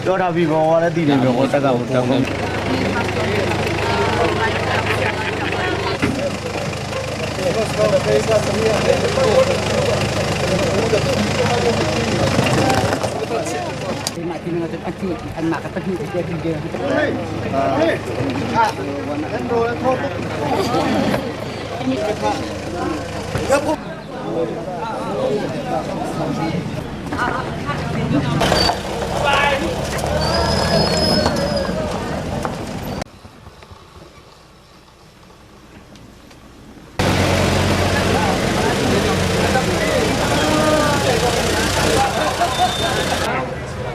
ပြောထားပြီးဘောကလည်းတည်နေပြီဟိုတက်ကဟိုတက်ကုန်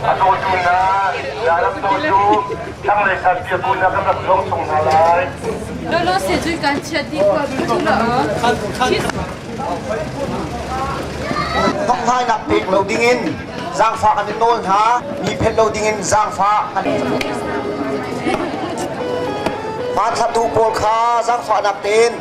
A dawtu hna, ram dawtu, thlanglei sanpiak u na kan rak zong chung hna lai. Lolo se cun kan chiat dih khua tu la. Thonghlainak pek lo dingin zaangfah kan in nawl hna, mi phet lo dingin zaangfah kan Hmanthlatu pawl kha zaangfahnak tein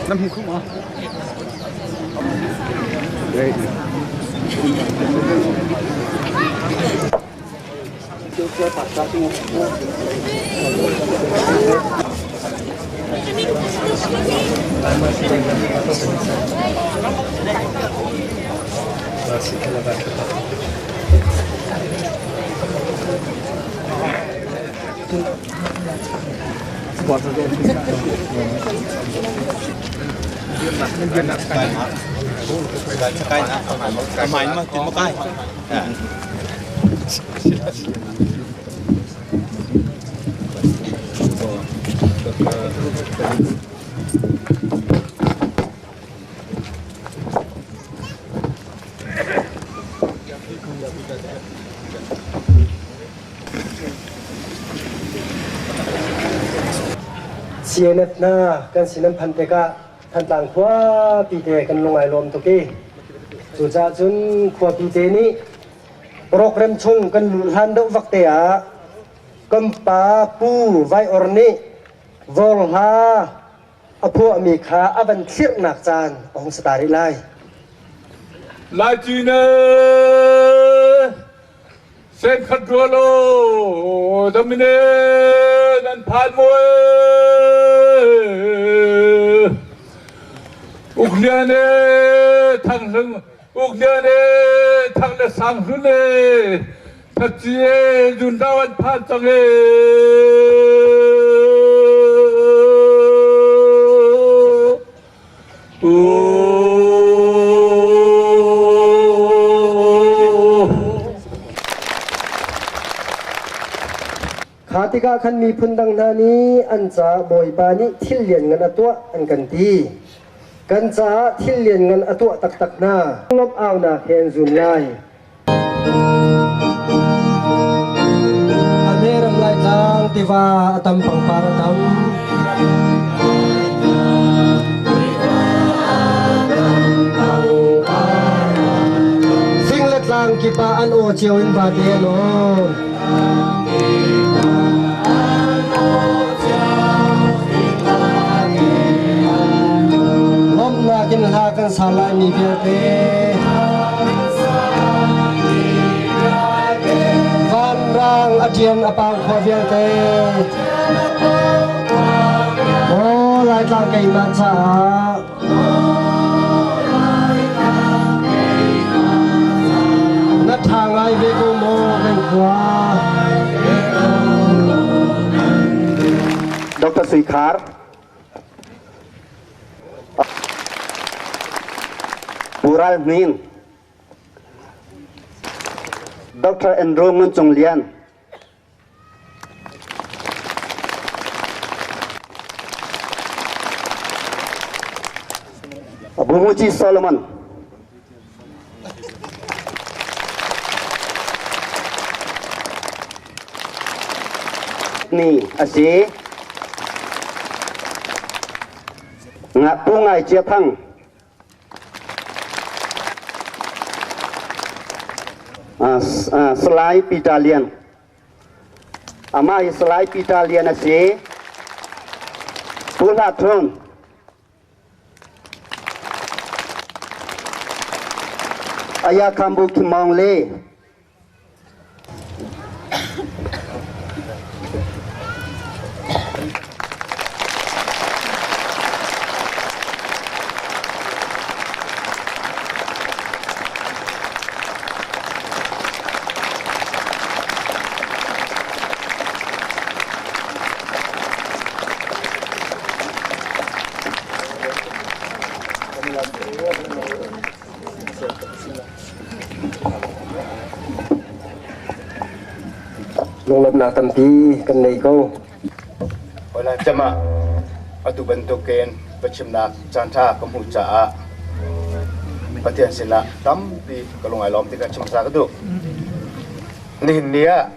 Na hmu kho ma? CNF hna kan sin an phanh tikah Thantlang khuapi te kan lung ai lawm tuk i cucaah cun khuapi te nih program chung kan luh hlan deuh vak te ah kan pa Pu Vai Or nih vawr hla a phuahmi kha a van thlirhnak caan a hung si ta rih lai. Lai Cine Senkhat rual aw damine nan phan maw Uklian e thang hlung Uklian e thang le sang hlun e Thatci e zundau an phan cang e Kha tikah khan miphun dang hna nih an caah Bawipa nih thil lianngan a tuah an kan ti. Kan caah thil lianngan a tuah taktak hna. Lawmh aunak he an zun lai. Ram Laitlang tiva a tam pangpar a tam. Fing le tlang kip ah an aw cio in vate an aw. Lawmhnak in hla kan sa lai mi vialte. Vanrang a ṭian a pau khua vialte. Maw Laitlang keimah caah na ṭha ngai ve ko maw kan khua. Dr. Sui Khar Pu Ral Hnin, Dr. Andrew Ngun Cung Lian, Bumuchi Solomon, Ni a si. Pu Ngai Cia Thang. Salai Peter Lian. Amah hi Salai Peter Lian a si. Pu Hla Thun. Aya Khambu Kim Maung Le. Lunglawmhnak tampi kan nei ko. Wala cama atu bantukin biachimnak caanṭha ka hmuh caah Pathian sinah tampi ka lung ai lawm ti kha chim hmasa ka duh. Nihin ni ah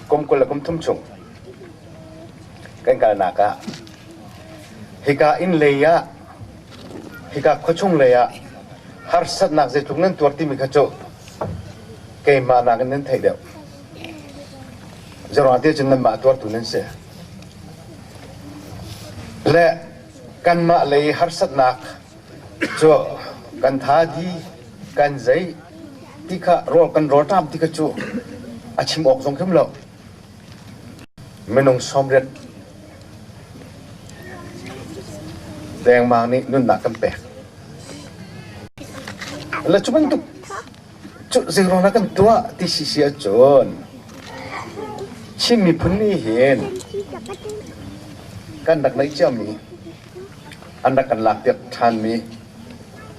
kum 20 le kum thum chung kan kalnak ah hika inn lei ah hika khuachung lei ah harsatnak zeitluk nan tuar timi kha cu keimah nakin nan theih deuh. Zeruang ti cun nanmah tuartu nan si. Le kanmah lei harsatnak cu kan tha di kan zei ti kha rawl kan rawlṭam ti kha cu a chim awk zong khim lo. Minung 80 dengmang nih nunnak kan pek. Le cu bantuk cu zeiruang dah kan tuah ti si si ahcun Chin miphun nih hin kan rak neih ciami an rak kan lakpiak ṭhanmi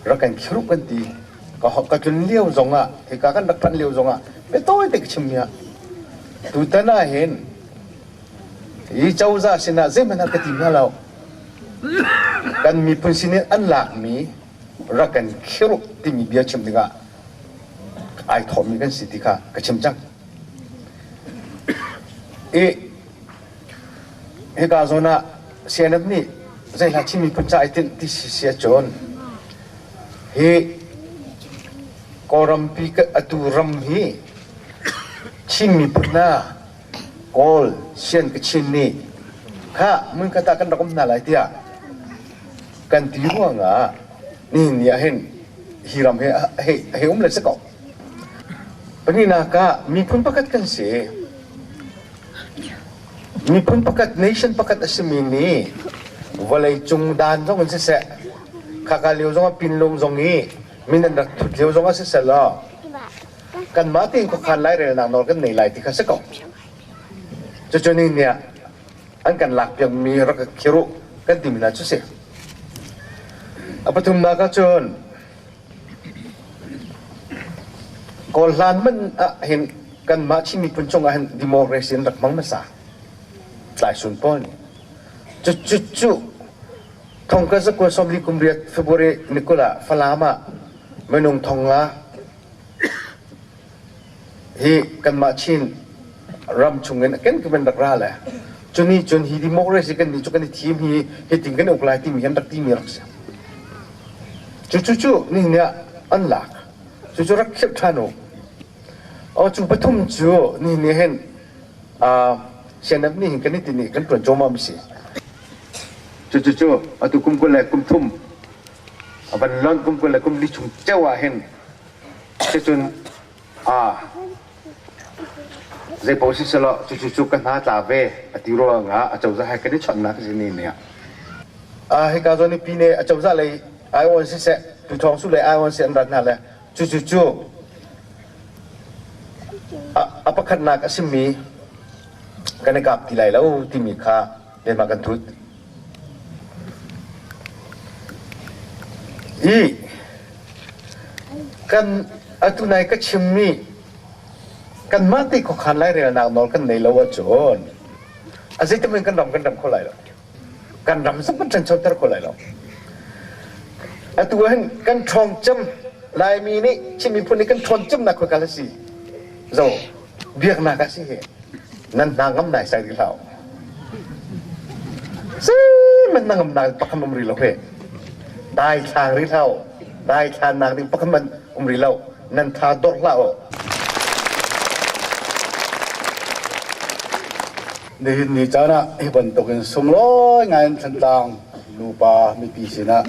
rak kan khiruh kan ti ka tlun lio zongah hika kan rak phanh lio zongah biatawi te ka chimmi ah tutan ah hin hi cozah sinah zeihmanh ah ka ti hna lo kan miphun sinin an lakmi rak kan khiruh timi bia chim dingah ai thawhmi kan si ti kha ka chim cang. I hika zawn ah CNF nih zeihla Chin miphun ca ai tinh ti si si ahcun hi Kawlrampi atu ram hi Chin miphun hna Kawl Sian Kachin nih kha hmunkhat ah kan rak um hna lai tiah kan ti ruangah nihin ni ah hin hi ram hi hei um le si ko. Pahnihnak ah miphun pakhat kan si. Miphun pakhat, nation pakhat a simi nih vawleicung dan zong in siseh, khaka lio zong ah pinlung zong i min an rak thut lio zong ah siseh law, kanmah tein khuakhan lairelnak nawl kan nei lai ti kha si ko. Cucu ni nih an kan lakpiakmi rak khiruh kan timi hna cu si. A pathumnak ah cun Kawl hlan hmanh ah hin kanmah Chin miphun cungah hin democracy an rak hmang hmasa. Tlaisun pawl nih. Cucu cu thong ka zakua 40 kum riat February ni 20 ah Falam ah minung 5,000 hi kanmah Chin ram chungin a kenkip in rak ra le cuni cun hi democracy kan nih cu kan i thim hi hitin kan uk lai timi hi an rak timi rak si. Cucu cu nihin ah an lak. Cucu rak khirh ṭhan u. Aw cu pathum cu nihin ni hin CNF nih hin kan i tin i kan ṭuan cawmam si. Cucu cu atu kum 20 le kum thum a van lonh kum 20 le kum li chung ceu ah hin cucun zei paoh si selaw cucu cu ka hna tla ve a ti ruangah a cozah he kan i chawnhnak a si ni ni ah. Hika zawn i pine a cozah lei aiawn siseh tuthawng su lei aiawn si an rat hna le cucu cu a pakhatnak a simi kan i kap ti lai lo timi kha keimah kan thut. I kan atu nai ka chimmi kanmah te khuakhan lairelnak nawl kan nei lo ahcun a zeitin kan ram kan ram kho lai lo. Kan ram zong kan ṭhanchoter kho lai lo. Atu hin kan ṭhawng cem Laimi nih Chin miphun nih kan ṭhawn cemnak khua kal a si. Zo. Biaknak ah si hi nan hna ngam nai sai rih hlah. Si man na ngam nak pakhat um rih lo he. Dai thlang rih hlah. Dai thlan nak ding pakhat man um rih lo. Nan tha dor hlah u. Nihin ni caan ah hi bantukin sunglawi ngai in Thantlang nupa mipi sinah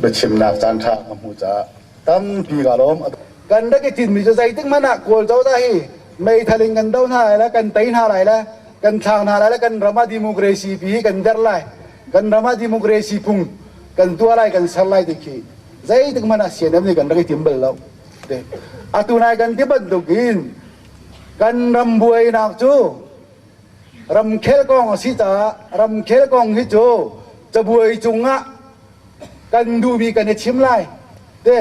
biachimnak caan ṭha ka hmuh caah tampi ka lawm. Kan rak i tinhmi cu zeitik hmanh ah Kawl cozah hi meithal in kan do hna lai le kan tei hna lai le kan thlak hna lai le kan ram ah democracy pi hi kan derh lai, kan ram ah democracy phung kan tuah lai, kan ser lai ti khi zeitik hmanh ah CNF nih kan rak i tim bal lo. Atu nai kan ti bantukin kan ram buainak cu ramkhel kong a si caah ramkhel kong hi cu cabuai cungah kan duhmi kan i chim lai te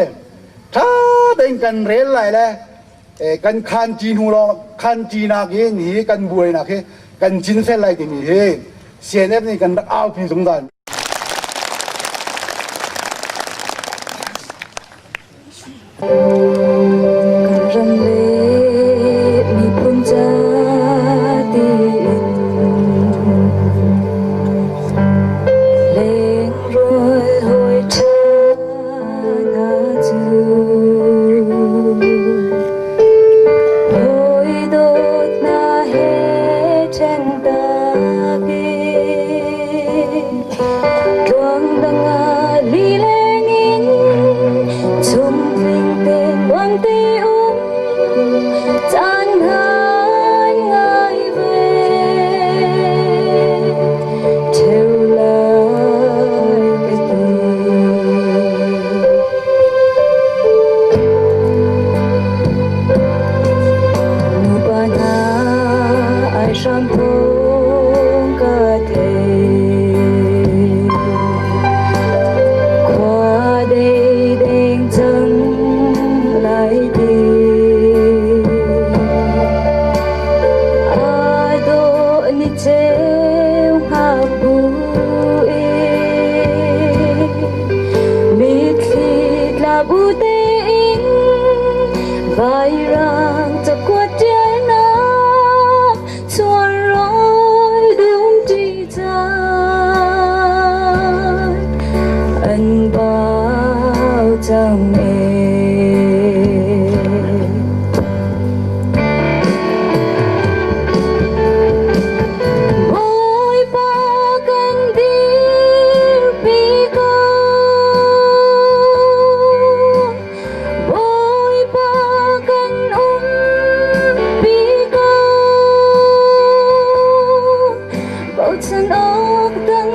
ṭha tein kan rel lai le kan khanṭi hnu lawng khanṭinak hi hi kan buainak hi kan cinfel lai timi hi CNF nih kan rak aupi zungzal. Kan ram le miphun ca tiin lengrual hawi ṭha hna cu hawi dawt hna he ṭhen tak in tluang dang ah lileng in chungtling te nuam te um caan han ngai ve ṭheu lai ka ti. Nupa hna ai hram thawng ka thei. Khua dei deng cang lai ti. Ai dawh ni ceu hngak bu in mitthli tla bu tein vairang cakuat ṭialnak chuan rawl dum ṭi caan an bau cang ee. Bawipa kan dirpi ko. Bawipa kan umpi ko. Bochan awk dang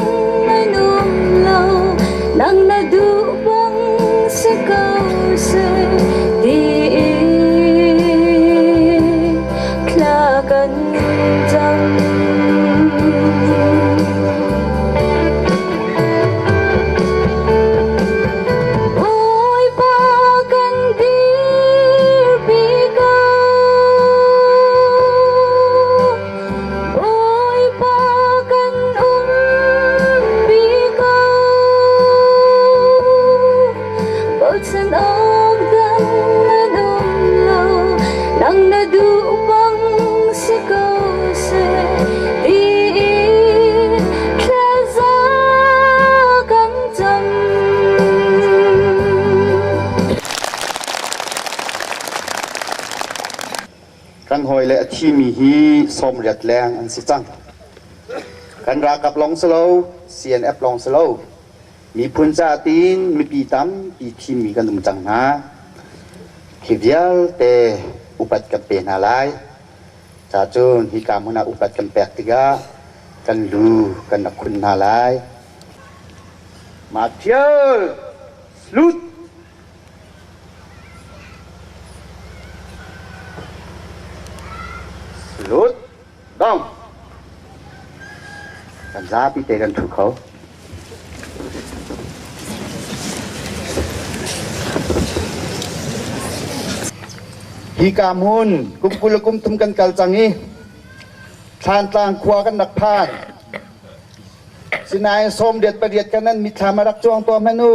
an um lo, nang na duh bang si ko seh tiin thla kan cam. Bawipa kan dirpi ko. Bawipa kan umpi ko. Bochan awk dang an um lo, nang na duh bang si ko seh tiin thlaza kan cam. Kan hawile a thimi hi 80 leng an si cang. Kan ralkap lawng si lo, CNF lawng si lo. Miphun ca tiin mipi tampi thimmi kan um cang hna. Hi vialte upat kan pe hna lai. Ca cun hika hmun ah upat kan pek tikah kan lu kan rak khun hna lai. Mathiel Slut Slut Dong Kan zapi te kan ṭhu kho. Hika hmun kum 20 le kum thum kan kal cang i Thlantlang khua kan rak phan. Sinain 88 kan nan mitthlam a rak cuang tuah hmanh u.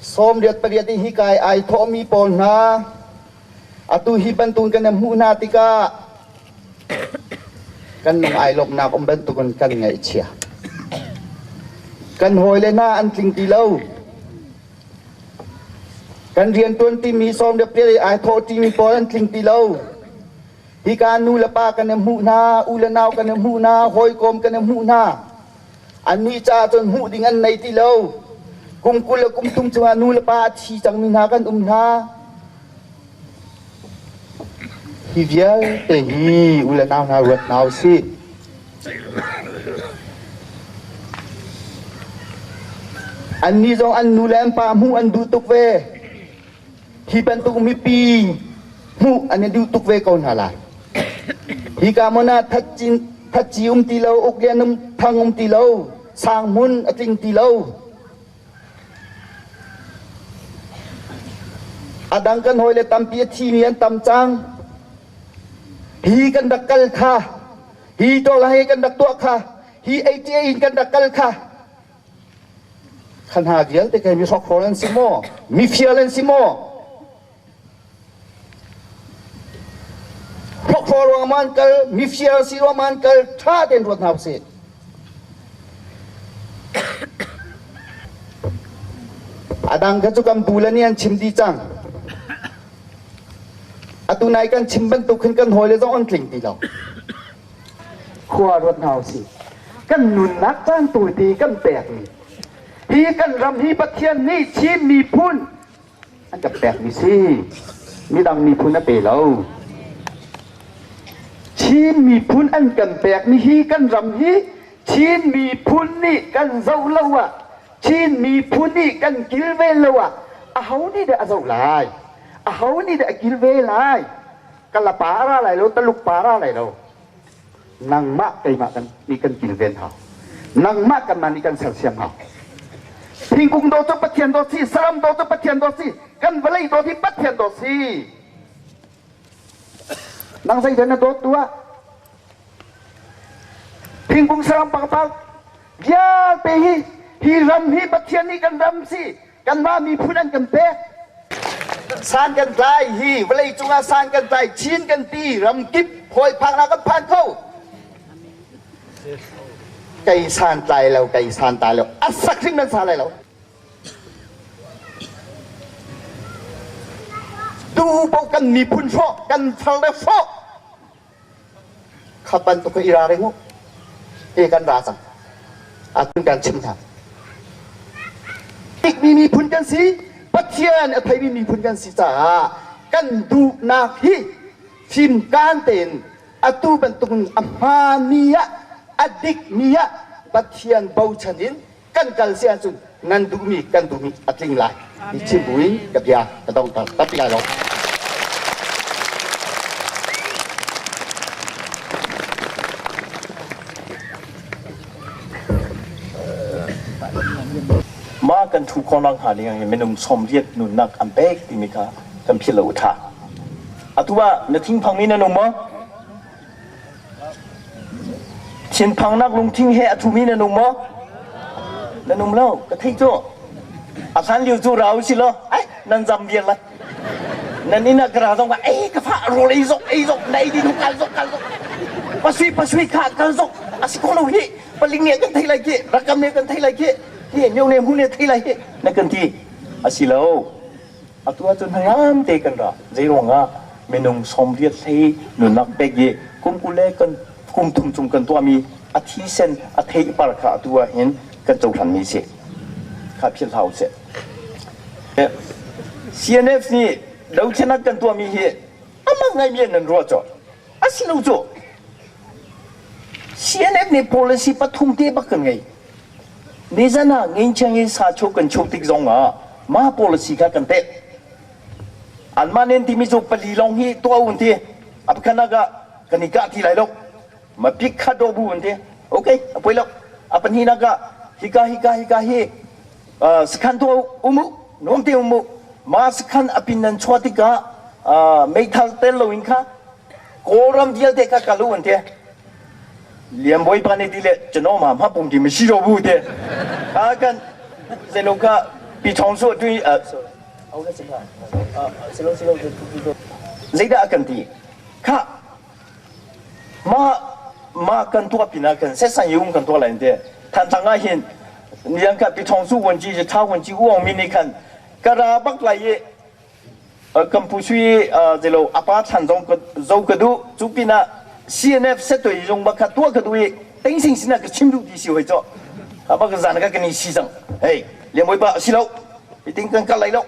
88 i hika i ai thawhmi pawl hna. Atu hi bantuk kan hmuh hna tikah kan lung ai lawmhnak um bantukin kan ngaihchia. Kan hawile hna an tling ti lo. Kan riantuan timi sawm le pia ai thawh timi pawl an tling ti lo. Hika nu le pa kan i hmuh hna, u le nau kan i hmuh hna, hawikom kan i hmuh hna. Annih caah cun hmuh ding an nei ti lo. Kum 20 le kum 30 cungah nu le pa a thi cangmi hna kan um hna. Hi vialte hi u le nau hna ruat hna u sih. Annih zong an nu le an pa hmuh an duh tuk ve. Hi bantuk mipi hmuh an i duh tuk ve ko hna lai. Hika hmun ah thatci um ti lo, uk lian um thang um ti lo, sang hmun a tling ti lo. A dang kan hawile tampi a thimi an tam cang. Hi kan rak kal kha, hi tawla he kan rak tuah kha, hi ATA in kan rak kal kha, Kha hna vialte kha mi hrokhrawl an si maw? Mifial an si maw? Hrokhrawl ruang ah an kal, mifial si ruang ah an kal, ṭha tein ruat hna usih. A dang kha cu kan bu le nih an chim dih cang. Atu nai kan chim bantuk khin kan hawile zong an tling ti lo. Khua ruat hna usih. Kan nunnak caan tawite kan pekmi hi kan ram hi Pathian nih Chin miphun an kan pekmi si. Midang miphun a pe lo. Chin miphun an kan pekmi hi kan ram hi Chin miphun nih kan zoh lo ah Chin miphun nih kan kilven lo ah aho nih dah a zoh lai? Aho nih dah a kilve lai? Kala pa ra lai lo, Taluk pa ra lai lo. Nangmah keimah kan nih kan kilven hau. Nangmah kanmah nih kan sersiam hau. Thingkung dawt cu Pathian dawt si, saram dawt cu Pathian dawt si, kan vawlei dawt hi Pathian dawt si. Nang zeidah na dawt tu ah? Thingkung saram pangpar vialte hi hi ram hi Pathian nih kan ram si, kanmah miphun an kan pek. San kan tlai hi vawlei cungah san kan tlai Chin kan ti ramkip hawi phaknak kan phan kho. Kei san tlai lo, kei san tlai lo, a sak hrim nan sa lai lo. Tu paoh kan miphun hrawh, kan far le hrawh. Kha bantuk i ra ring u. Hi kan ra cang. Atun kan chim hna. Tikmi miphun kan si, Pathian a theimi miphun kan si caah kan duhnak hi fimkaan tein atu bantuk a hmaanmi ah a dikmi ah Pathian bochan in kan kal si ahcun nan duhmi kan duhmi a tling lai ti chim buin ka bia ka dongter tapi lai lo. Mah kan thu khawhnak hnga ding ah minung 80 nunnak an pek timi kha kan philh lo a ṭha. Atu ah na thinphangmi nan um maw? Thinphangnak lungthin he a thumi nan um maw? Nan um lo, ka theih cu. A hlan lio cu ra usih law, ai, nan zam vial lai. Nan inn ah ka ra zong ah, ei ka fa rawl ei zok, ei zok, na ei din kal zok, kal zok. Pasui, pasui kha kal zok. A si kho lo hi. Paling nih kan thei lai khi, rakam nih kan thei lai khi, hi myo ne hu ne thei lai hi, na kan ti. A si lo. Atu ahcun hnangam te kan ra. Zeiruangah minung 80 hlei nunnak pek i kum 20 le kan kum thum chung kan tuahmi a thisen a theipar kha atu ah hin kan cohlanmi si. Kha philh hlah usih. CNF nih dothlennak kan tuahmi hi amah ngaimi nan ruah cu. A si lo cu. CNF nih policy pathum te bak kan ngei. Nizan ah Ngincheng in sa chuh kan chuh tik zong ah mah policy kha kan pek. Anmah nen timi cu pali lawng hi tuah un ti. A pakhatnak ah kan i kah ti lai lo. Ma pik kha do bu un ti. Okay, a poi lo. A pahnihnak ah hika hika hika hi sakhan tuah um u, nuam te um u. Ma sakhan a pin nan chuah tikah meithal tel loin kha Kawlram vialte kha kal u an ti. Lian Bawipa nih ti le cano ma ma pum ti mi si ro bu te. A kan zelo ka pi chong su tu. Zeidah a kan ti? Khah, mah mah kan tuah pinah khan setsan yung kan tuah lai an ti. Thantlang ah hin niang kha Piṭhawng Su Vuanci Tha Vuanci U Aung Min nih khan ka ra bak lai i kan pu sui zelo apa thlan zong ka zo ka duh cu pinah CNF setoi zong bak kha tuah ka duh i tengsing sinah ka chim duh ti si hoi cho aba ka zan ka kan i si cang hei lian pa si lo iting kan kal lai lo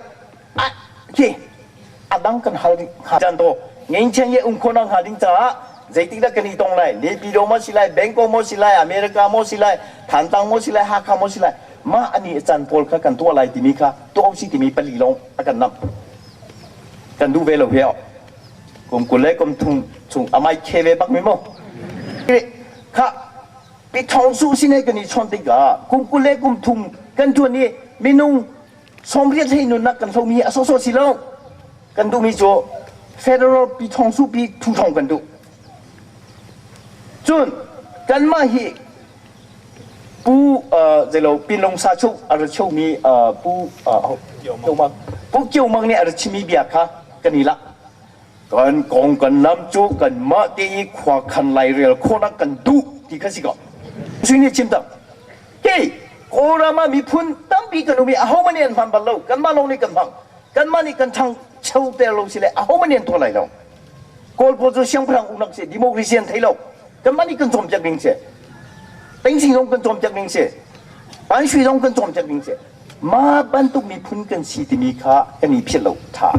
a khi adang kan hal jan to ngeng chen ye um khona hnga ding caah zeitik dah kan i tong lai Naypyidaw mo si lai Bangkok mo si lai America mo si lai Thantlang mo si lai Hakha mo si lai mah ani chan pawl kha kan tuah lai timi kha tuah si timi pali lawng a kan namh kan duh ve lo he kum 20 le kum thum chung amai khe ve bak mi mo kha pi thong su sin he kan i chon tikah kum 20 le kum thum kan tuan i minung 80 hlei nunnak kan hlomi a sawsawh si lo kan duhmi cu federal pi thong su pi thu thong kan duh cun kanmah hi Pu zeilo Pinlung sa chung a ra chomi Pu Pu Kio Mang nih a ra chimmi bia kha kan i lak. Kan kong kan lam cu kanmah te i khua khan lairel khawhnak kan duh ti kha si ko. Sui nih chim tak. Kei Kawlram ah miphun tampi kan um i ahohmanh nih an hman bal lo. Kanmah lawng nih kan hmang. Kanmah nih kan ṭhang cho ter lo si le ahohmanh nih an tuah lai lo. Kawl pawl cu siangpahrang uknak si democracy an thei lo. Kanmah nih kan cawnpiak ding si. Tengsi zong kan cawnpiak ding si. Pansui zong kan cawnpiak ding si. Mah bantuk miphun kan si timi kha kan i philh lo ṭha.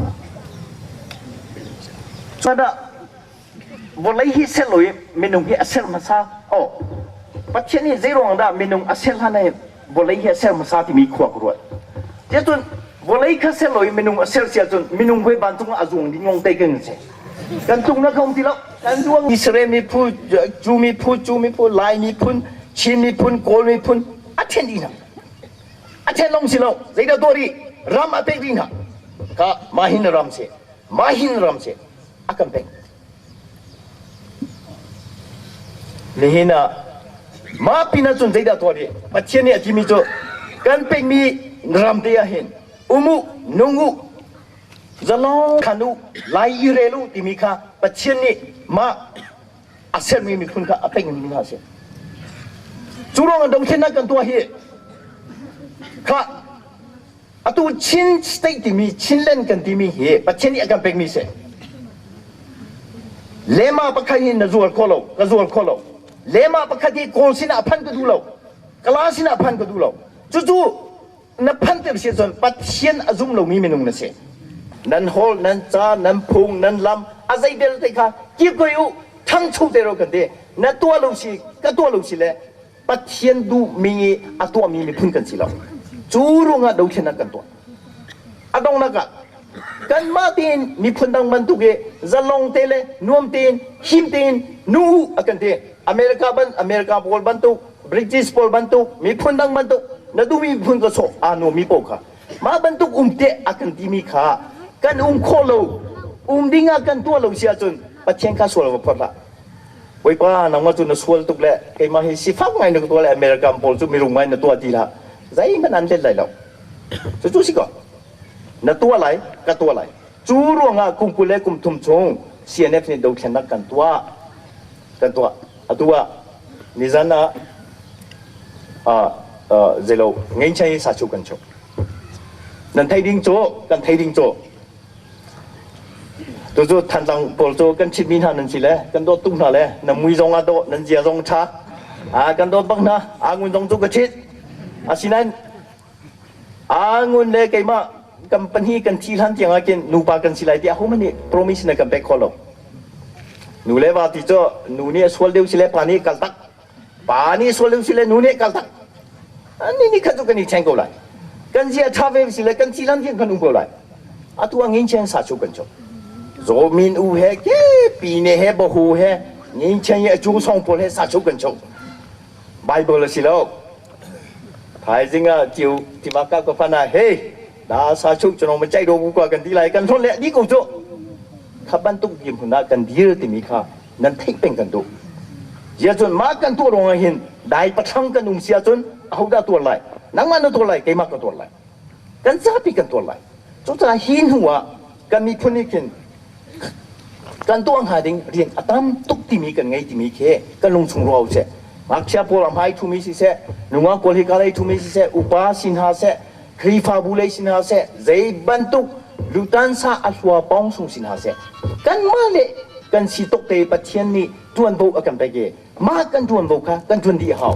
Cudah vawlei hi ser lo i minung hi a ser hmasa. Oh, Pathian nih zeiruang dah minung a ser hlan ah vawlei hi a ser hmasa timi khua ka ruat. Tiahcun vawlei kha ser lo i minung a ser si ahcun minung voi vancung ah a zuang ding lawng te kan si. Kan tlungnak a um ti lo. Kan zuang Israel miphun, Jew miphun, Jew miphun, Lai miphun, Chin miphun, Kawl miphun a then dih hna. A then lawng si lo. Zeidah tuah rih? Ram a pek rih hna. Ka mah hin ram si. Mah hin ram si. A kan pek. Nihin ah mah pin ahcun zeidah tuah rih? Pathian nih a timi cu kan pekmi ram te ah hin um u, nung u, zalong khan u, lai i rel u timi kha Pathian nih mah a sermi miphun kha a pekmi hna a si. Cu ruangah dothlennak kan tuah hi kha atu Chin state timi Chinland kan timi hi Pathian nih a kan pekmi si. Lema pakhat hi na zuar kho lo, ka zuar kho lo. Lema pakhat hi Kawl sinah phan ka duh lo, Kala sinah phan ka duh lo. Cucu na phanh ter si cun Pathian a zum lomi minung na si. Nan hawl, nan ca, nan phung, nan lam, a zei belte kha kip koi u, ṭhangcho te ro kan ti. Na tuah lo si, ka tuah lo si le Pathian duhmi i a tuahmi miphun kan si lo. Cu ruangah dothlennak kan tuah. A donghnak ah kanmah tein miphun dang bantuk i zalong te le nuam tein him tein nu u a kan ti. America ban America pawl bantuk British pawl bantuk miphun dang bantuk na duhmi miphun ka sawh aa nuammi paoh kha mah bantuk um te a kan timi kha kan um khawh lo um ding ah kan tuah lo si ahcun Pathian kha sual va phawt hlah. Bawipa nangmah cu na sual tuk le keimah hi sifak ngai na ka tuah le American pawl cu mirum ngai na tuah ti hlah zeihmanh an let lai lo. Cucu si ko. Na tuah lai, ka tuah lai. Cu ruangah kum 20 le kum thum chung CNF nih dothlennak kan tuah. Kan tuah. Atu ah nizan ah zeilo ngeinchai sa chu kan chuh. Nan thei ding cu kan thei ding cu Tucu Thantlang pawl cu kan chimmi hna nan si le kan dawt tuk hna le na mui zong ah dawh nan zia zong ṭha kan dawt bak hna angun zong cu ka chit asinain angun le keimah kan pahnih kan thi hlan tiang ah khin nupa kan si lai tiah ahohmanh nih promise na kan pek kho lo nu le va ti cu nu nih a sual deuh si le pa nih kal tak Pa nih sual ding si le nu nih kal tak. Ni ni khat cu kan i thleng ko lai. Kan zia ṭha ve si le kan thi lan kan um ko lai. Atu ah ngin sa chu kan chu. Zaw min u he ke pi ne he bahu he ngin chen ye chu song pawl he sa chu kan chu. Bible a si lo. Thaizing ah tiu tiva ka ka fana hey da sa chu chonong ma chai do bu kwa kan ti lai kan thon le di ko chu. Kha bantuk dim huna kan dir timi kha nan theih peng kan duh. Ziah mah kan tuah ruangah hin dai pathang kan um si ahcun ahodah tuar lai? Nangmah na tuar lai, keimah ka tuar lai. Kan zapi kan tuar lai. Cucaah hi hnu ah kan miphun nih khin Kan tuah hnga ding rian a tam tuk timi kan ngei timi khi kan lungchung ruah usih. Ngakchia pawl a hmai thumi siseh, nungak pawl hika lei thumi siseh, upa si hna seh, Khrihfabu lei si hna seh, zei bantuk lutansa a hlua pawng sung si hna seh, kanmah le kan si tuk te Pathian nih ṭuanvo a kan pek i mah kan ṭuanvo kha kan ṭuan dih a hau.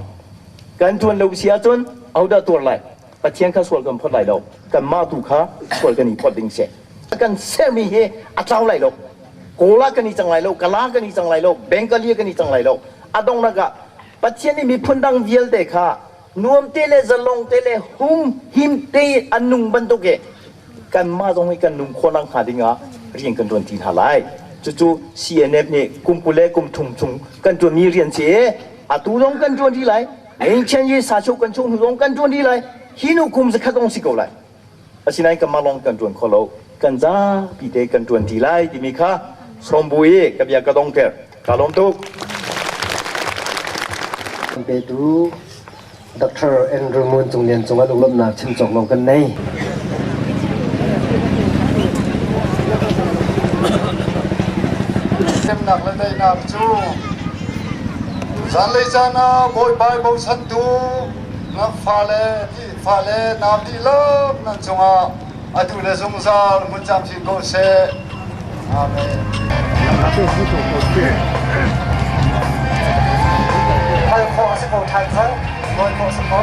Kan ṭuan lo si ahcun ahodah tuar lai? Pathian kha sual kan phawt lai lo. Kanmah tu kha sual kan i phawt ding si. Kan sermi hi a tlau lai lo. Kawl ah kan i cang lai lo, Kala kan i cang lai lo, Bengali kan i cang lai lo. A donghnak ah Pathian nih miphun dang vialte kha nuam te le zalong te le hum him te an nung bantuk i kanmah zong hi kan nung khawh nak hnga ding ah rian kan ṭuan ti hna lai. Cucu CNF nih kum 20 le kum thum chung kan ṭuanmi rian si i atu zong kan ṭuan rih lai. Ngeichian i sacho kan chung hnu zong kan ṭuan rih lai. Hi nu kum zakhat zong si ko lai. Asinain kanmah lawng kan ṭuan kho lo. Kan zapi te kan ṭuan ṭi lai timi kha sawmbu i ka bia ka dongter. Ka lawm tuk. Petu Dr. Andrew Moon Cung Lian cungah lunglawmhnak chim cawk lo kan nei. Hremnak le daihnak cu zanlei caan ah Bawipa i bochantu na fale fale nau dihlak nan cungah atu le zungzal hmun camcin ko seh. Amen. Hal khawh a si ko ṭhan cang. Nawl khawh a si ko.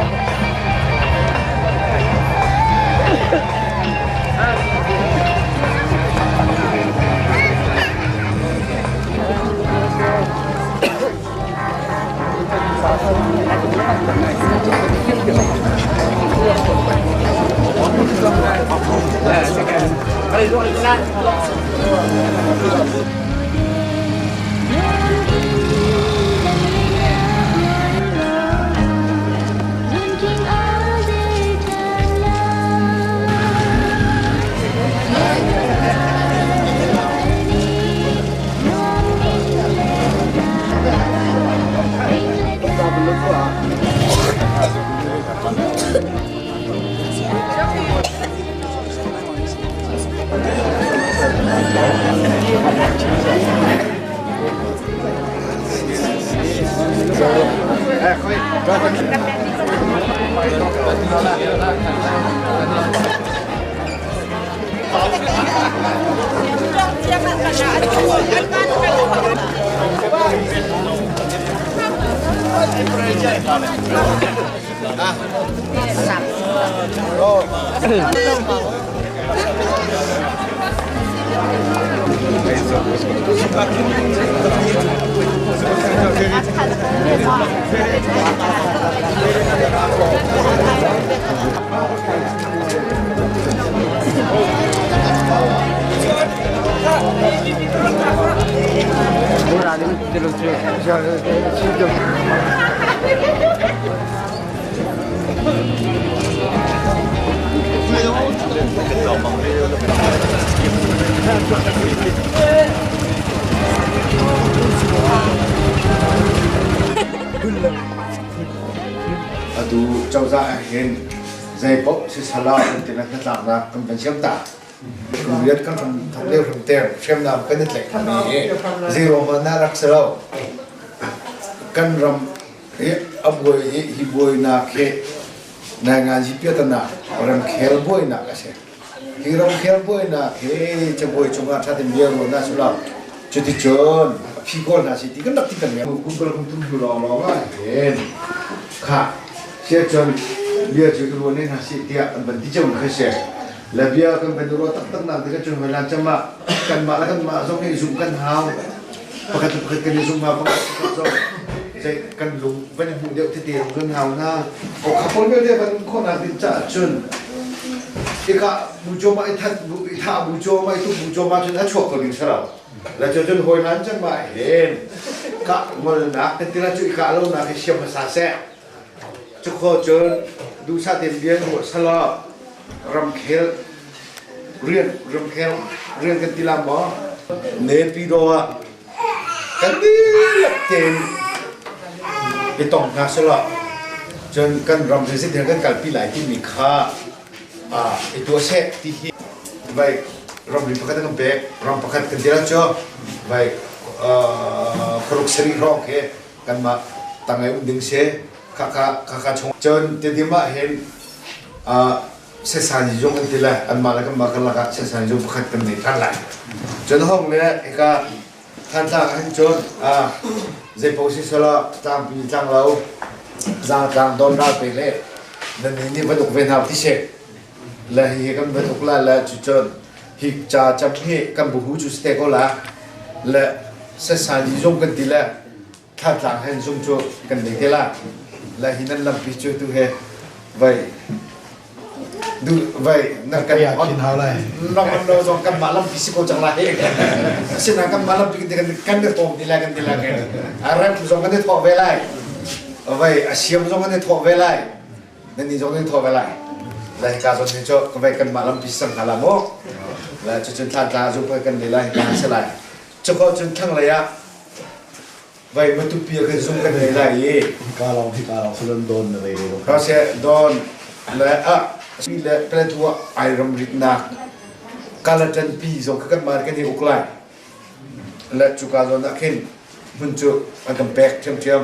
Atu cozah ah hin zeipaoh sisala kan ti hnatlaknak kan van siam ta. Rian kan ram thok lio hram ter hriamnam kan i tlaih mi hi zei ruang na rak si lo. Kan ram hi a buai hi hi buainak hi nainganzi piatana ramkhel buainak a si. Hi ramkhel buainak hi cabuai cungah ṭha tein bia ruah na si lo. Cuticun a phi kawl hna si ti kan rak ti kan Google kan tum hnu lawnglawng ah hin kha siacun bia cu i ruah ne hna sih tiah an van ti cio kha si. Le bia kan van i ruah taktak nak tikah cun hoi lan cam ah kanmah le kanmah zong hi zumh kan hau. Pakhat le pakhat kan i zum hna, pakhat le pakhat zong zei kan lung van i hmuh deuh tete zong kan hau hna. O kha pawl vialte van um khawhnak ding caah cun ika bu cawma i that bu i thah bu cawma i tuk bu cawma cun a chuak ko ding si lo. Le cu cun hawi hlan cang ma hin kah ngolnak kan ti la cu i kah lonak hi siam hmasa seh. Cukhaw cun duhsah tein bia in ruah selaw ramkhel rian ramkhel rian kan ti la maw? Naypyidaw ah kan dihlak tein i tong hna selaw cun kan ram hi zeitin kan kalpi lai timi kha i tuah seh ti hi vai ramri pakhat kan pek ram pakhat kan ti la cu. Vai khuaruk sarih hrawng khi kanmah tangei um ding si. Khakha khakha chung cun Tedim ah hin sesan zung an ti lai, anmah le kanmah karlak ah sesan zung pakhat kan nei ṭhan lai. Cun hong le hika Thantlang ah hin cun zeipaoh si selaw tlangpi tlanglo zaangtlang don ral pe le nan nih nih van uk ve hna ti si le hihi kan van uk lai le cucun hi ca cam hi kan buhu cu si te ko la le sesan zung kan ti le Thantlang hen zung cu kan nei te la. La hi nan lampi cu tu he vai du vai na kan on hau lai. Nong on lo zong kan mah lampi si ko cang lai. Asinain kan mah lampi kan kan i thawm ti lai kan ti lai. A rem zong kan i thawh ve lai. Vai a siam zong kan i thawh ve lai. Nan ni zong nan i thawh ve lai. Lai ka zon ni cu ka vai kan mah lampi sang hna la mu. La cu cun thlan tla zu kan nei lai ka se lai. Cuko cun thlanglei ah vai Matupi ah kan zung kan nei lai i hika lawng hika lawng sulun don na vei lo. Ka se don le a pi le Paletwa ai ram ritnak Kalatan pi zong kha kan mar kan i uk lai. Le cuka zawn ah khin hmun cu an kan pek ṭhiamṭhiam.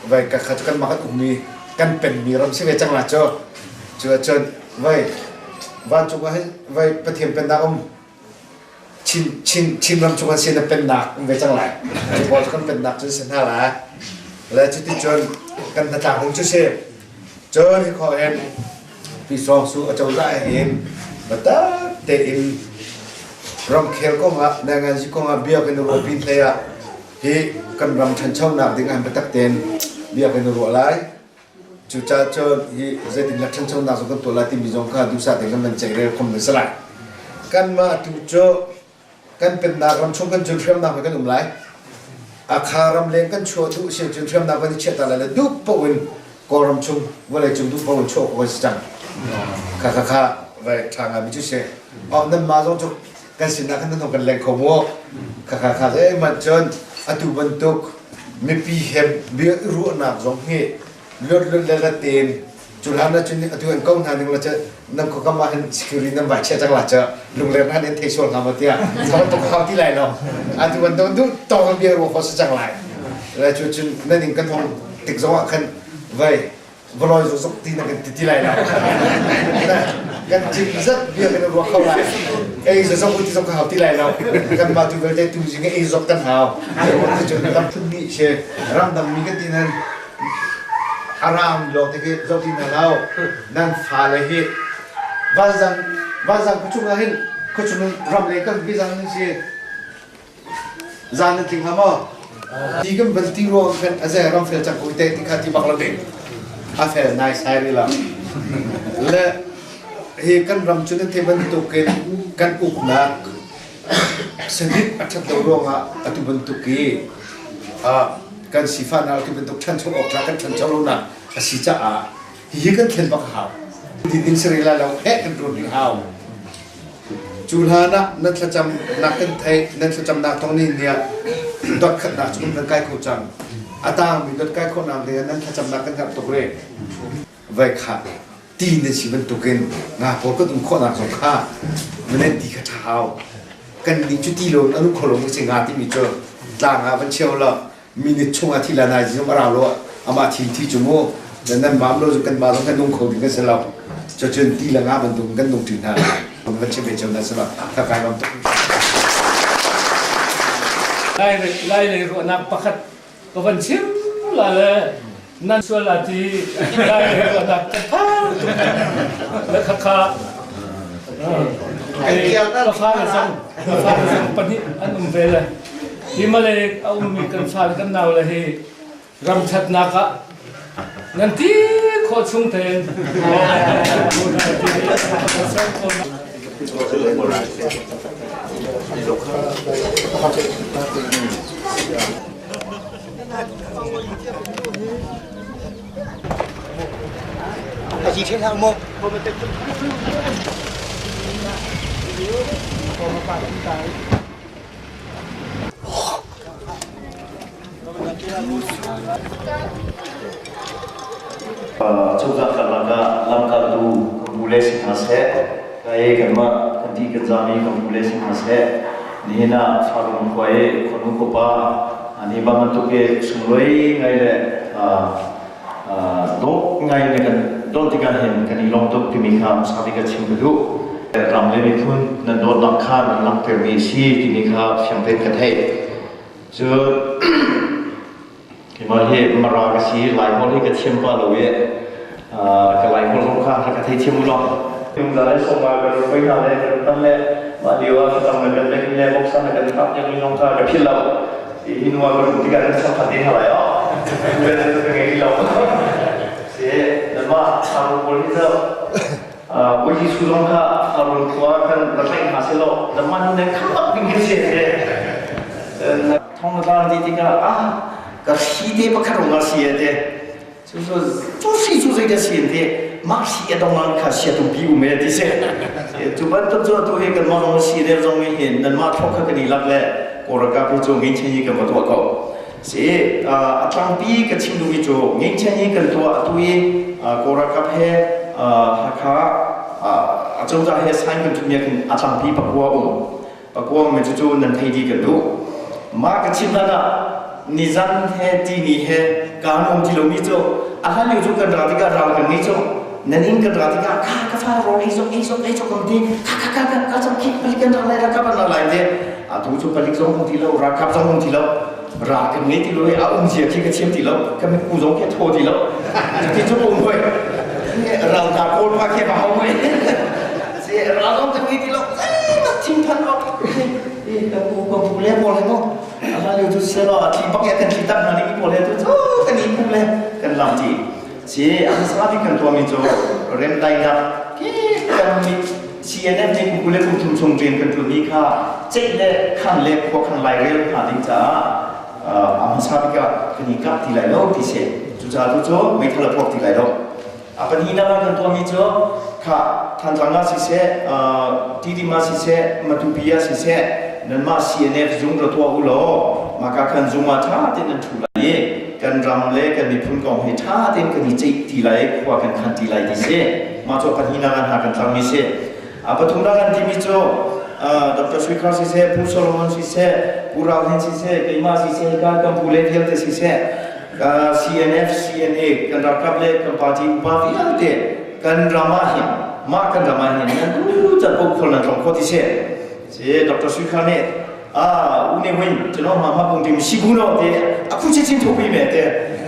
Vai ka kha cu kan mah kan ukmi kan penmi ram si ve cang la cu. Cu ahcun vai vancung ah hin vai Pathian pennak um Chin Chin Chinram chung an si na pennak um ve cang lai. Cu pawl cu kan pennak cu si hna lai. Le cuticun kan hnatlak ding cu si. Cun hi khawh hin Pi Sawng Su acozah hin biatak tein ramkhel kongah nainganzi kongah bia kan i ruah pin hlei ah hi kan ram ṭhanchonak ding ah biatak tein bia kan i ruah lai. Cucaah cun hi zeitindah ṭhanchonak zong kan tuah lai timi zong kha duhsah tein kan van ceih khom ve si lai. Kanmah tu cu kan pennak ram chung kan cun hriamnam he kan um lai. Akha ram leng kan chuah duh si cun hriamnam kan i chiah ta lai le duh paoh in Kawlram chung vawlei cung duh paoh in chuah khawh a si cang. Kha kha kha vai ṭha ngaimi cu si. Oh, nanmah zong cu kan sinah khan nan kan leng kho mu. Kha kha kha zeihmanh cun atu bantuk mipi he bia i ruahnak zong hi luat luat le lat tein cu hlan ah cun atu an ko hna ning la cu nan khuakam ah hin security nan vai chia cang la cu lungler hna nih thei sual hnga maw tiah thawng tuk hau ti lai lo atu an don duh tawng bia ruah kho si cang lai le cu cun nan in kan hong tik zong ah khan vai valoi zuk zuk ti na kan ti ti lai lo kan cin zat bia kan ruah kho lai ei zok ti zok ka hau ti lai lo kan mah tu vialte tu zing ei zok kan hau ti cun ram phun nih she ramdang mi kan ti nan aram lo te khi zo ti na lo nan fa le hi vanzang vanzang khuchung ah hin khuchung ram le kan vi zang si Zan na tling hnga maw? Ti kan van ti ruang khan a ze ram fel cang ko te ti kha ti bak lo ding. A fel nai sai ri lo. Le hi kan ram cu nan thei bantuk in kan uknak sanit a ṭhat lo ruangah atu bantuk i kan sifahnak atu bantuk ṭhancho awk tlak kan ṭhancho lonak a si caah hihi kan thlen bak a hau. Ti ding si rih lai lo, heh kan ṭuan rih hau. Cu hlan ah nan thlacamnak kan theih, nan thlacamnak thawng nih niah dot khatnak cu kan kai kho cang. A tangmi dot kai khawhnak ding ah nan thlacamnak kan herh tuk rih. Voi kha ti nan si bantukin nga pawl kan um khawhnak zong kha nan ti kha ṭha hau. Kan nih cu ti lo in an um kho lo mi si nga timi cu tlang ah van cheu law minute chung ah thi la nai zong a rau lo amah thi thi cu mu nan mam lo kan ma zong kan nung kho ding kan si lo cucun ti le nga bantuk kan nung ṭi hna van chim ve cio na si lo ka kai ram tuk. Lai lai lei ruahnak pakhat ka van chim la le nan sual la ti lai lei ruahnak ka phar tuk le kha kha ka fa le zong ka fa le zong pahnih an um ve le Himalay a ummi kan fale kan naule hi ram ṭhatnak ah nan ti khawh chung tein. Cozah karlak ah lamkaltu kan bu le si hna seh, kai kanmah kan ti kan zami kan bu le si hna seh. Nihin ah Farung khua i khuanu khuapa an hi bantuk i sunglawi ngai le dawh ngai le kan don tikah hin kan i lawm tuk timi kha hmasa bik ah chim ka duh. Ram le miphun nan dawtnak kha nan langhtermi a si timi kha fiang tein ka theih. Cun Keimah hi Mara ka si, Laiholh hi ka thiam pah lo i ka Laiholh zong kha ka thei thiam u law. Lungza le sawma kan rak hoi hna le kan tan le mah lio ah thlacam na kan lek le boksa na kan kap tiang zong kha ka philh lo. Hi hnu ah ka rum tikah kan cham khat te hna lai oh. Ka ngei lo. Si, nanmah Thlarau pawl hi cu Bawi Jesuh zong kha Farun khua kan ra tlaih hna seh law nanmah nih nan khamh bak ding khi si. Thong na tlang ti tikah ah ka hri te pakhat rung ah si te cu cu hri cu zei ka si te mah hri a dong ah kha sia tumpi um e ti si. Cu bantuk cu atu hi kan mah zong si le zong hin nan mah thlok kha kan i lak le Kawlralkap hi cu ngeichen hi kan va tuah ko. Si a tlangpi ka chim duhmi cu ngeichen hi kan tuah atu i Kawlralkap he Hakha acozah he sign kan thumi ah khin a tlangpi pakua um. Pakuang mi cucu nan thei dih kan duh. Mah ka chim hlan ah nizan he tini he kaan um ti lomi cu a hlan lio cu kan ra tikah ral kan ngei cu nan inn kan ra tikah kha ka fa rawl ei zok ei zok ei zok kan ti kha kha kha kha kha zok khi palik kan ra lai ralkap an ra lai te atu cu palik zong um ti lo ralkap zong um ti lo ra kan ngei ti lo i a um zia khi ka thiam ti lo ka mitku zong khi a thaw ti lo cuti cu um hoi ral ta kawl pa khi ba hau hoi si ral zong kan ngei ti lo zeimat thinphan awk ka pu ka pu le pawl he mu a lio cu selo a thi bak ya kan thi tak hna ning pawl he tu cu kan i pu le kan lam ti si a hmasa bik kan tuahmi cu remdainak ki kan mit CNF nih kum 20 le kum thum chung rian kan ṭuanmi kha ceih le khan le khua khan lairel hnga ding caah a hmasa bik ah kan i kap ti lai lo ti si. Cucaah tu cu meithal a puak ti lai lo. A pahnihnak ah kan tuahmi cu kha Thantlang ah siseh, Tidim ah siseh, Matupi ah siseh, nanmah CNF zung ra tuah u law maka khan zung ah ṭha tein nan ṭhu lai i kan ram le kan miphun kong hi ṭha tein kan i ceih ti lai, khua kan khan ti lai ti si. Mah cu pahnihnak ah hna kan tlangmi si. A pathumnak an timi cu Dr. Sui Khar siseh, Pu Solomon siseh, Pu Rau Hin siseh, keimah siseh, ka kan pu le vialte siseh, CNF, CNA, kan ralkap le kan party upa vialte kan ram ah hin mah kan ram ah hin nan tu can ko khol nan tlong kho ti seh. Si Dr. Sui Khar nih ah u ne win chano ma ma pung tim si bu no te akhu chi chin thopi me te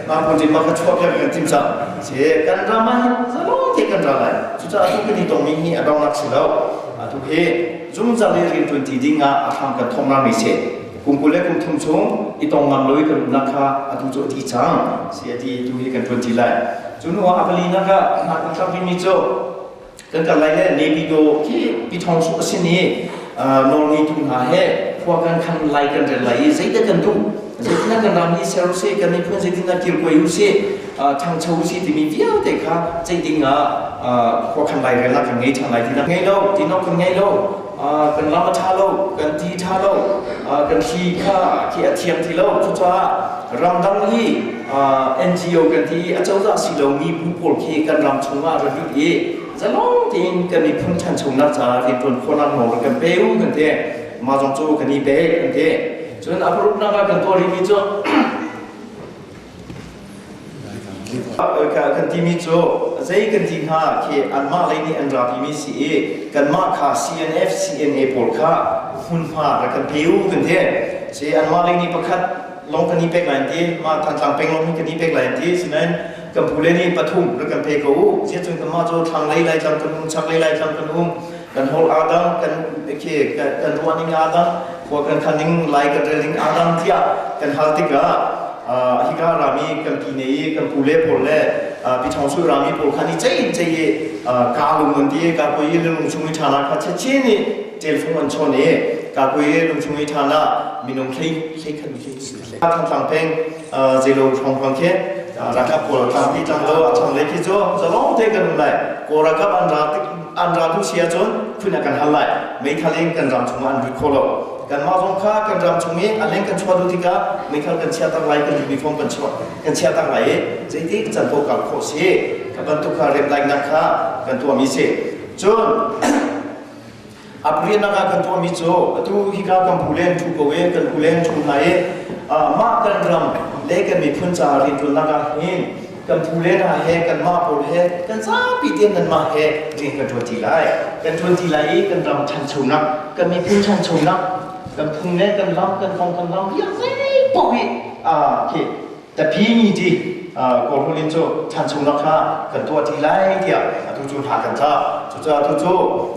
ma pung tim ma ka chuak ya kan tim sa se kan ram ah hin zalo te kan ra lai chu cha tu kan i tong mi hi adong nak si lo atu he zungzal le rian tuan ti ding ah a hram kan thong ra mi se kum kul le kum thum chung i tong ngam loi kan umnak kha atu cu ti cang si ati tu hi kan tuan ti lai cu nu ah apali nak ah na kan tlak mi cu Kan kal lai le Nepidaw khi Pithawng su a sin i nawlngeitu hna he khua kan khan lai kan rel lai i zeidah kan duh zeitindah kan ram hi ser usih kan miphun zeitindah kilkuai usih ṭhangcho usih timi vialte kha ceih ding ah khua khan lai relnak kan ngei ṭhan lai tinak ngei lo tinok kan ngei lo kan lam a ṭha lo kan ti ṭha lo kan thli kha khi a thiang ti lo cucaah ramdang i NGO kan ti i acozah si lomi bu pawl khi kan ram chungah ra lut i zalong tein kan miphun ṭhanchonak caah rianṭuan khawhnak nawl kan pe u kan ti. Mah zong cu kan i pek kan ti. Cun a paruknak ah kan tuah rihmi cu kan timi cu zei kan ti hnga khi anmah lei nih an ra timi si i kanmah kha CNF CNA pawl kha hmunhma rak kan pe u kan ti. Si anmah lei nih pakhat lawng kan i pek lai an ti mah Thantlang peng lawng hi kan i pek lai an ti sinain kan pu le nih pathum rak kan pe ko u ziah cun kanmah cu thlanglei Laitlang kan um chaklei Laitlang kan um kan holh aa dang kan khi kan ruah ning aa dang khua kan khan ning lai kan rel ning aa dang tiah kan hal tikah hika rami kan pi ne i kan pu le pawl le pi thong su rami pawl khan i cei in cei i ka lung an ti ka koi i lung chung i ṭhana kha chechin i telfung an chawn i ka koi i lung chung i ṭhana minung hlei hlei khat Thantlang peng zeilo hrawng khi ralkap pawl tlangpi tlanglo a thlanglei khi cu zalong te kan um lai. Kawl ralkap an ra an ra duh si ahcun phun ah kan hal lai. Meithal in kan ram chungah an lut kho lo. Kanmah zong kha kan ram chung i a leng kan chuah duh tikah meithal kan chiah tak lai, kan uniform kan chuah kan chiah tak lai i zeitik can paoh kal khawh si. Kha bantuk kha remdaihnak kha kan tuahmi si. Cun A pariatnak ah kan tuahmi cu atu hika kan pu len ṭhu ko i kan pu len ṭhu hna i mah kan ram le kan miphun caah rianṭuannak ah hin kan phu le hna he kanmah pawl he kan zapi tein nanmah he rian kan ṭuan ṭi lai. Kan ṭuan ṭi lai i kan ram ṭhanchonak, kan miphun ṭhanchonak, kan phung le kan lam, kan kong kan lam vialte paoh hi khi tapi ni ti Kawlholh in cu ṭhanchonak kha kan tuah ṭi lai tiah atu cu hna kan tla. Cucaah atu cu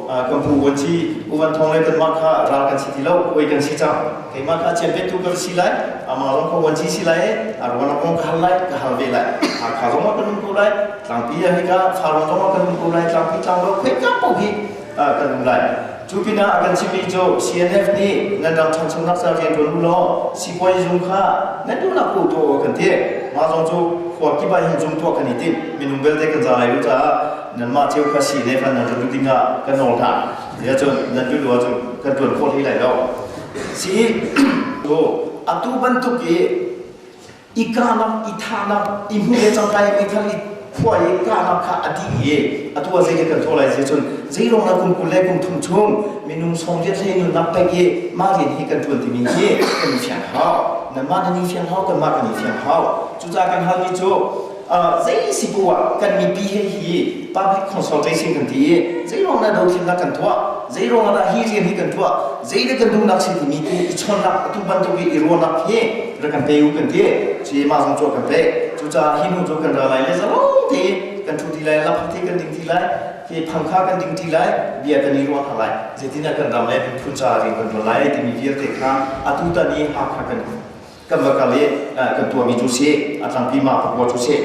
kan pu vuanci U Van Thawng le kanmah kha ral kan si ti lo, hawi kan si cang. Keimah kha chianpettu ka si lai, amah zong kha vuanci si lai i a ruanak kong ka hal lai, ka hal ve lai. Hakha zong ah kan um ko lai, Tlangpi ah hika Farrawn zong ah kan um ko lai, Tlangpi tlanglo khoika paoh hi kan um lai. Cu pinah a kan chimmi cu CNF nih nan ram ṭhanchonak ca rian ṭuan u law sipuazi zung kha nan duhnak paoh tuah u kan ti. Mah zong cu khua kip ah hin zung tuah kan i timh. Minung belte kan za lai lo caah nanmah cio kha CNF ah nan rat duh ding ah kan nawl hna. Tiah cun nan duh lo ahcun kan ṭuan khawh hlei lai lo. Si atu bantuk i i kahnak i thahnak i hmuh le cangka i meithal i khua i kahnak kha a dih i atu ah zeidah kan tuah lai ti cun zeiruang dah kum 20 le kum 30 chung minung 80 hlei nunnak pek i mah rian hi kan ṭuan timi hi kan i fiang hau. Nanmah nan i fiang hau, kanmah kan i fiang hau. Cucaah kan halmi cu zei si bu ah kan mipi he hi public consultation kan ti i zeiruang dah dothlennak kan tuah, zeiruang dah hi rian hi kan tuah, zeidah kan duhnak si timi tu i chawnnak, atu bantuk i i ruahnak hi rak kan pe u kan ti. Ci mah zong cu kan pek. Cucaah hi hnu cu kan ra lai le zalong te kan ṭhu ti lai, lapha kan ding ti lai, hi phangkha kan ding ti lai, bia kan i ruah hna lai, zeitindah kan ram le miphun caah rian kan ṭuan lai timi vialte kha atu tan i Hakha kan kan va kal i kan tuahmi cu si, a tlangpi ma pakua cu si.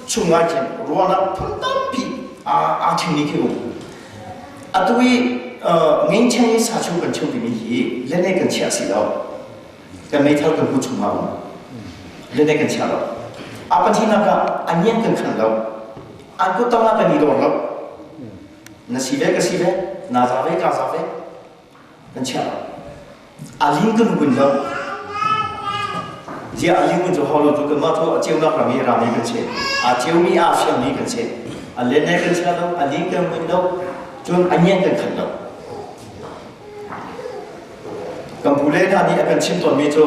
Chung ah khin ruahnak phun tampi aa ṭhingmi khi um. Atu i ngengcheng i sa chung kan cheu timi hi lene kan chiah si lo. Kan meithal kan hmu chung ah um. Lene kan chia lo. A pathihnak ah a ngian kan khan lo. An kut tang ah kan i dor lo. Na si ve ka si ve, na za ve ka za ve. Kan chia lo. A ling kan hun lo. Zia a ling cu hau lo cu kanmah cu a ceunak ram i rami kan si. A ceumi a fiangmi kan si. A len kan chia lo, a ling kan hun lo, cun a ngian kan khan lo. Kan pule hna nih a kan chim tawnmi cu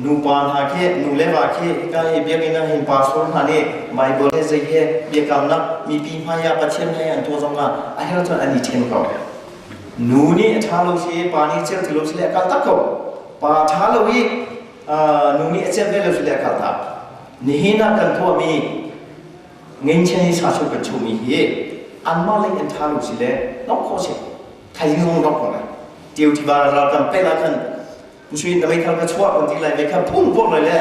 nupa hna khi, nu le va khi hika i biakinn ah hin pastor hna nih Bible he zei he biakamnak mipi hmai ah Pathian he an tuah zong ah a herh cun an i ṭhen ko. Nu nih a ṭha lo si, pa nih cel ti lo si le a kal tak ko. Pa ṭha lo i nu nih a cel ve lo si le a kal tak. Nihin ah kan tuahmi ngeinchen i sa chung kan chuhmi hi anmah lei an ṭha lo si le nok khawh si. Thaizing zong nok ko lai. Tiu tiva ral kan pel ah khan Usui na meithal ka chuah kan ti lai meikha phung pawk lai le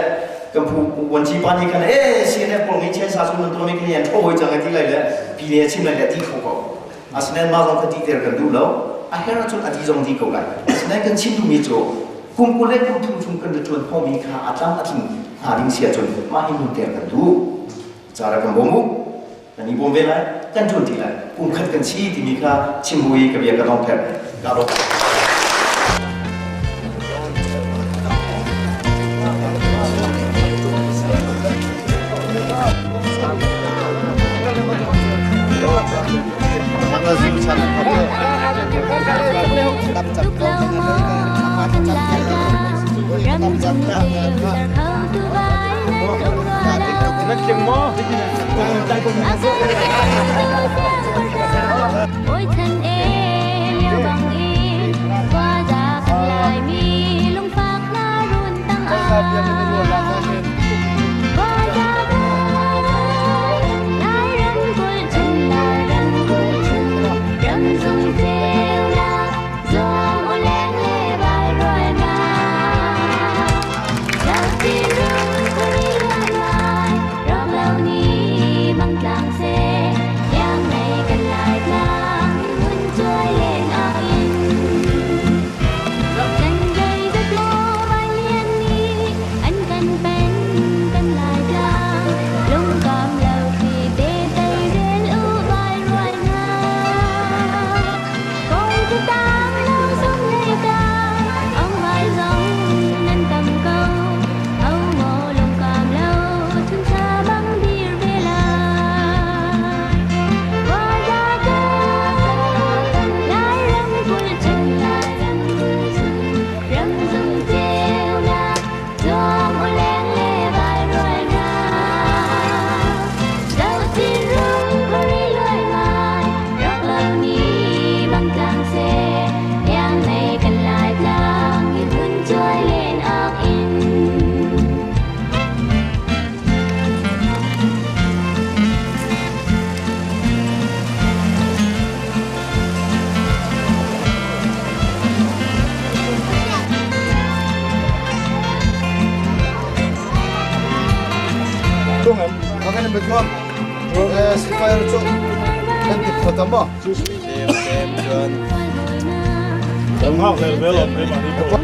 kan phu wanci pa nih khan e CNF pawl ngei chen sa su nan tuah mi khan yan tho hoi chang ti lai le pi ne chim lai le ti kho ko. Asinain mah zong kha ti ter kan duh lo. A her ahcun a ti zong di ko lai. Asinain kan chim duhmi cu kum 20 le kum 30 chung kan ṭuan khawhmi kha a tlam a tling hnga ding si ahcun mah hi nun ter kan duh. Cara kan bawm u. Kan i bawm ve lai, kan ṭuan ti lai. Kum khat kan si timi kha chim bu i ka bia ka dong pher. Ka lawm. Ôi thân em yêu bằng in qua ra kan lai mi lungfak na run tang a qua ra lai ram kulh chung lai ram kulh chung ram zung ceu na zuam u leng le vai ruai ma Rak tin rung kuri lai rak lo ni mang tlang se yang nei kan lai tlang mun Mathuam Sifire cu kan ti khot mo. Kan hngak hlel ve lo me ma ni ko.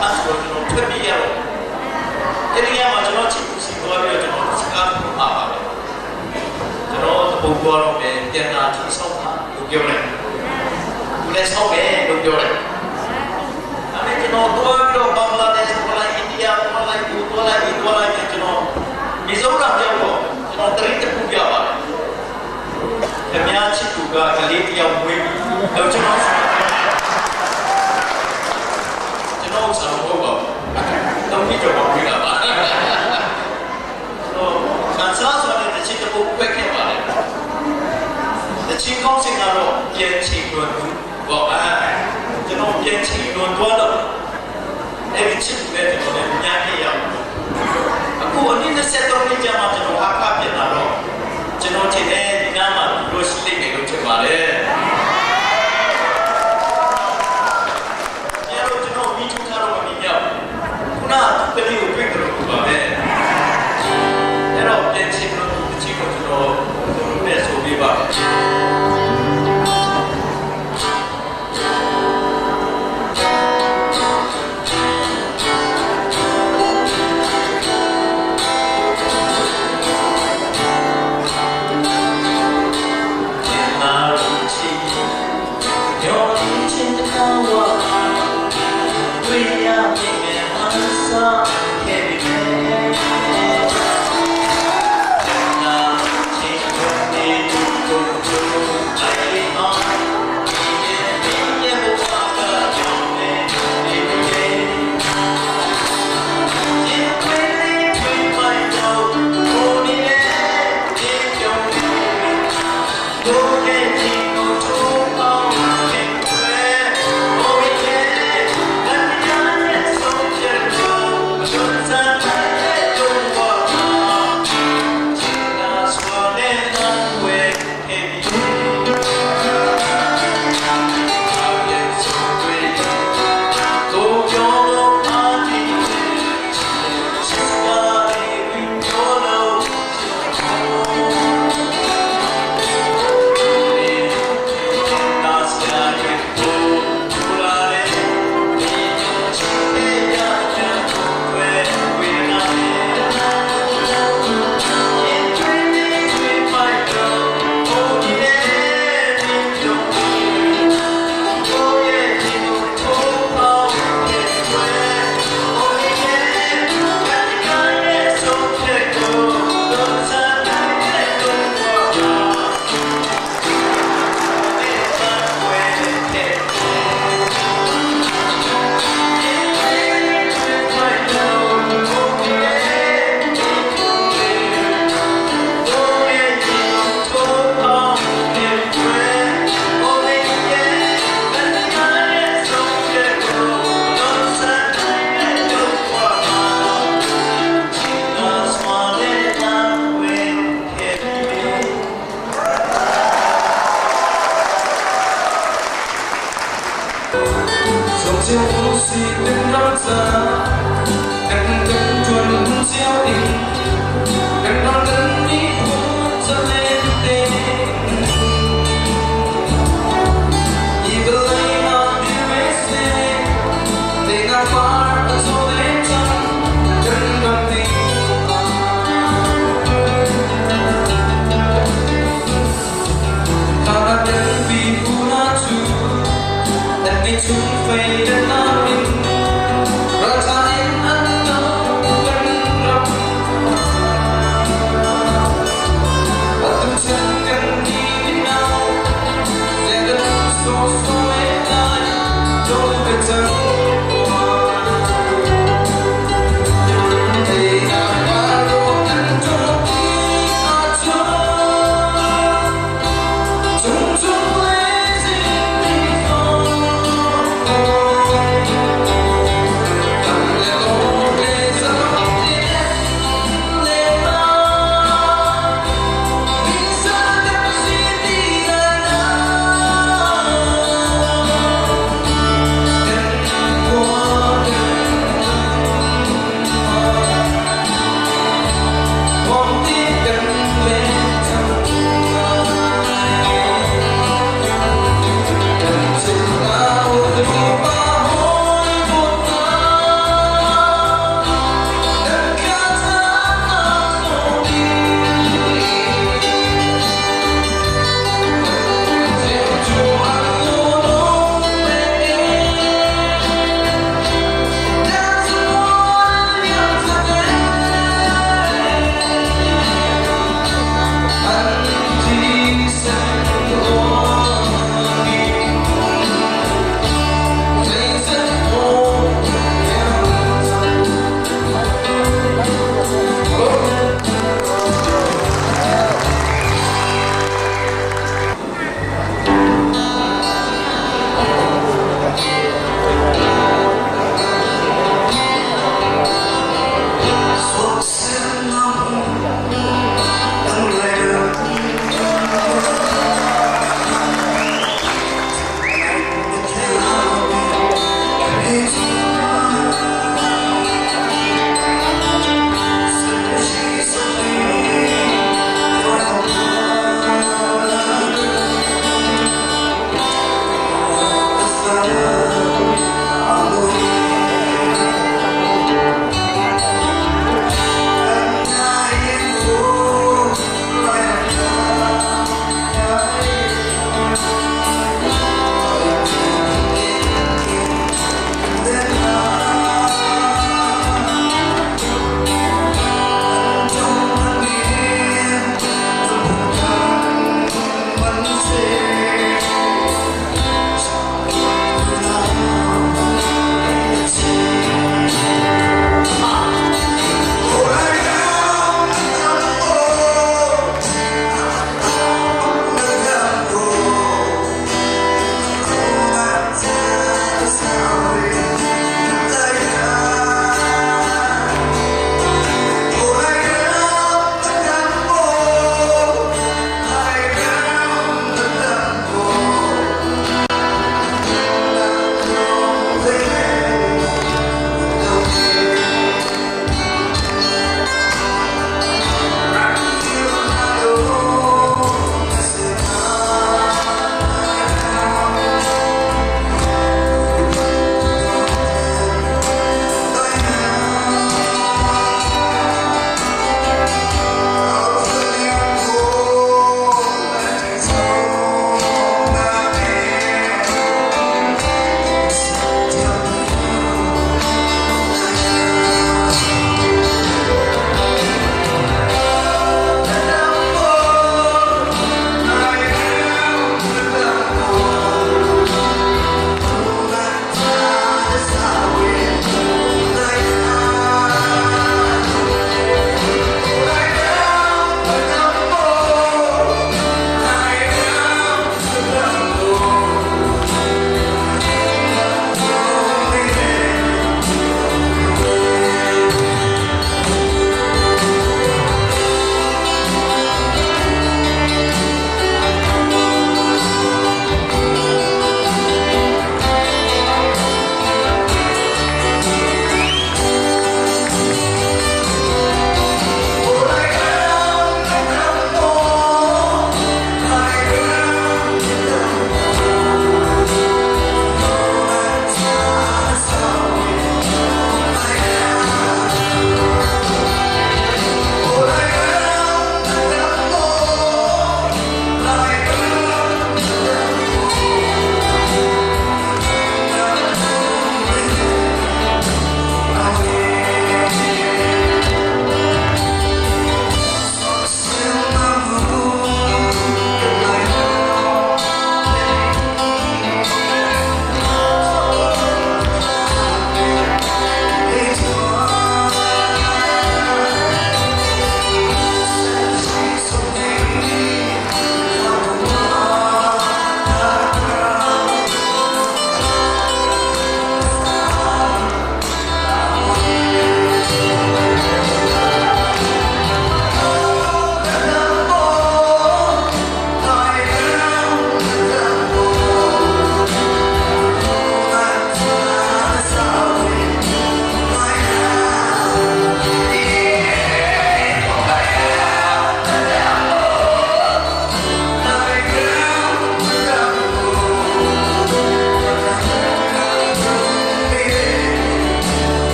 ṭhan sual ကျွန်တော်ထွက်ပြေးရတော့အဲ့ဒီညမှာကျွန်တော်ချစ်သူစီသွားပြီးတော့ကျွန်တော်စကားပြောပါပါတယ်ကျွန်တော်ပုံပေါ်တော့မယ်ပြန်လာချဆောက်တာလို့ပြောတယ်သူလည်းဆောက်တယ်လို့ပြောတယ်အဲ့ဒီကျွန်တော်သွားပြီးတော့ဘင်္ဂလားဒေ့ရှ်သွားလိုက်အိန္ဒိယသွားလိုက်သူသွားလိုက်ဒီသွားလိုက်ကျွန်တော်မီဇိုရမ်ရောက်တော့ကျွန်တော်တရိတ်တစ်ခုပြပါတယ်ခင်ဗျားချစ်သူကကလေးတယောက်မွေးပြီးတော့ကျွန်တော်ကျွန်တော်ဆရာမဟုတ်ပါဘူး။တောင်းပြီးတော့မွေးတာပါ။တော့ကန်ဆာဆိုတဲ့တချစ်တပုတ်ခွက်ခဲ့ပါတယ်။တချင်းကောင်းစင်ကတော့ပြန်ချင်လွန်သူဘောအဲကျွန်တော်ပြန်ချင်လွန်သွားတော့အဲ့ဒီချစ်တဲ့ကျွန်တော်လည်းညခဲ့ရအောင်အခုအနည်း23နှစ်ကြာမှကျွန်တော်ဟာခပြန်လာတော့ကျွန်တော်ထင်တယ်ဒီနားမှာလို့ရှိလိမ့်မယ်လို့ထင်ပါတယ်။ပြန်တော့ကျွန်တော်မိထူထားတော့မမြင်ရဘူး။ခုနကတည်းကတွေ့ကြလို့ပါပဲ။အဲ့တော့ပြန်ချင်လို့တချင်ကိုကျွန်တော်တို့နဲ့ဆိုပြပါမယ် So